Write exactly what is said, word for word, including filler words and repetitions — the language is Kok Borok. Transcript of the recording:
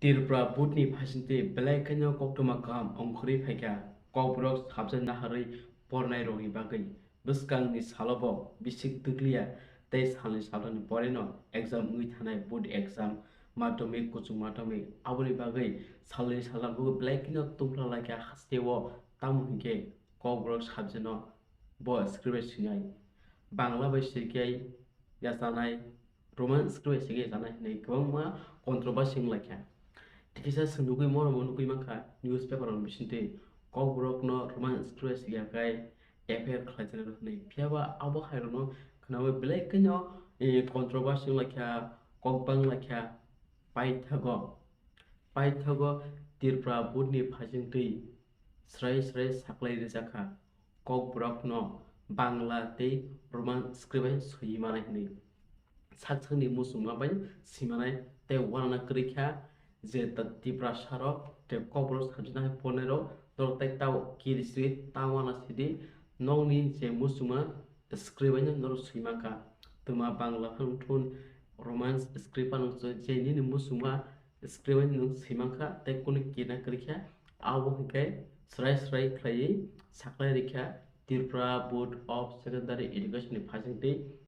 Tripura board ni phaisingtwi belai kheno koktwma kaham ongkhorwi phaikha. Kokborok subject naharwi pornai rokni bagwi bwskangni salobo bisik twkliya tei salni salrokni poreno exam wngwi thanai board exam, madhyamik, kuchung madhyamik, aboni bagwi salni salrok belai kheno tungphla laikha hasteo, tamo hinkhe Kokborok subject no bo script bai swinai, Bangla bai sirkhe yachanai, Roman script bai sirkhe yachanai hinwi kwbangma controversy wng laikha. Tikisa chwng nugwi, morokbo nugwi mankha newspaper rokni bisingtwi Kokborokno Roman script bai sirkhe F I R khlaijaknai hinwi. Phiyaba abo hairokno khnawi belai kheno, eh, controversy wng laikha, kok bang laikha. Paithago, paithago Tripura board ni phaisingtwi srai srai saklai rijak kha, Kokborokno Bangla tei Roman script bai swiwi manai hinwi. Sak sakni muchungma bai swimanai tei uanana kwrwi kha je ta-, Tiprasa rok tei Kokborok subject nahai pornai rok norok tei tao kiri siri ta uana sidi, nokni je muchungma script bai no norok swimankha. Twma Bangla phano thun Roman script phano je nini muchungma script bai nwng swimankha tei kunu kirna kwrwi kha, abo hinkhe srai srai khlaiwi saklai rikha Tripura Board of Secondary Education ni phaisingtwi